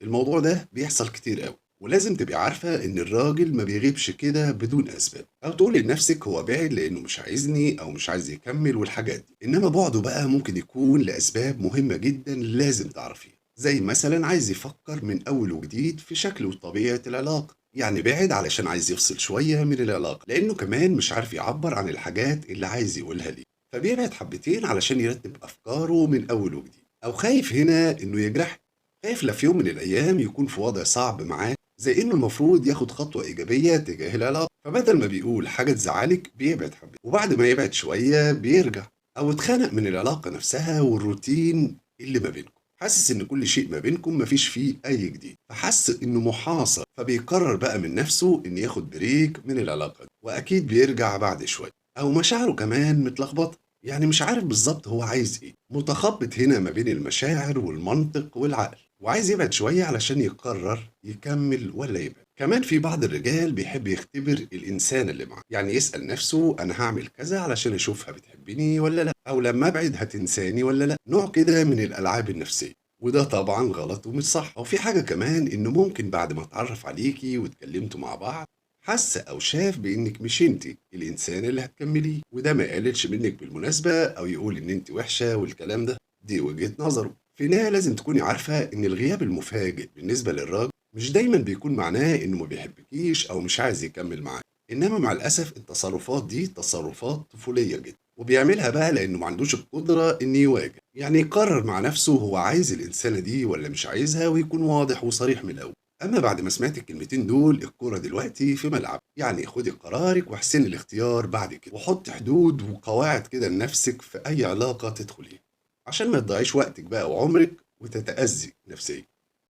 الموضوع ده بيحصل كتير قوي، ولازم تبقي عارفة إن الراجل ما بيغيبش كده بدون أسباب، أو تقولي لنفسك هو بعد لأنه مش عايزني أو مش عايز يكمل والحاجات دي. إنما بعده بقى ممكن يكون لأسباب مهمة جدا لازم تعرفيها، زي مثلا عايز يفكر من أول وجديد في شكل وطبيعة العلاقة، يعني بعد علشان عايز يفصل شوية من العلاقة، لأنه كمان مش عارف يعبر عن الحاجات اللي عايز يقولها ليه، فبيبعد حبتين علشان يرتب أفكاره من أول وجديد. أو خايف هنا إنه يجرح، خايف لا في يوم من الأيام يكون في وضع صعب معاه، زي إنه المفروض ياخد خطوة إيجابية تجاه العلاقة، فبدل ما بيقول حاجة تزعلك بيبعد حبتين، وبعد ما يبعد شوية بيرجع. أو اتخانق من العلاقة نفسها والروتين اللي ما بينكم، حاسس إن كل شيء ما بينكم مفيش فيه أي جديد، فحس إنه محاصر، فبيقرر بقى من نفسه إن ياخد break من العلاقة دي، وأكيد بيرجع بعد شوية. أو مشاعره كمان متلخبطة، يعني مش عارف بالظبط هو عايز إيه، متخبط هنا ما بين المشاعر والمنطق والعقل، وعايز يبعد شوية علشان يقرر يكمل ولا يبعد. كمان في بعض الرجال بيحب يختبر الإنسان اللي معاه، يعني يسأل نفسه أنا هعمل كذا علشان أشوفها بتحبني ولا لا، أو لما أبعد هتنساني ولا لا، نوع كده من الألعاب النفسية، وده طبعا غلط ومش صح. أو في حاجة كمان إنه ممكن بعد ما اتعرف عليكي واتكلمتوا مع بعض حس أو شاف بإنك مش انتي الإنسان اللي هتكمليه، وده ما يقللش منك بالمناسبة أو يقول إن انتي وحشة والكلام ده، دي وجهة نظره. في النهاية لازم تكوني عارفة إن الغياب المفاجئ بالنسبة للراجل مش دايما بيكون معناه إنه ما بيحبكيش أو مش عايز يكمل معاك، إنما مع الأسف التصرفات دي تصرفات طفولية جدا، وبيعملها بقى لأنه ما عندوش القدرة إنه يواجه، يعني يقرر مع نفسه هو عايز الإنسانة دي ولا مش عايزها، ويكون واضح وصريح من الأول. أما بعد ما سمعت الكلمتين دول الكرة دلوقتي في ملعب، يعني خدي قرارك واحسني الاختيار بعد كده، وحطي حدود وقواعد كده لنفسك في أي علاقة تدخليها، عشان ما تضيعيش وقتك بقى وعمرك وتتأذي نفسيا.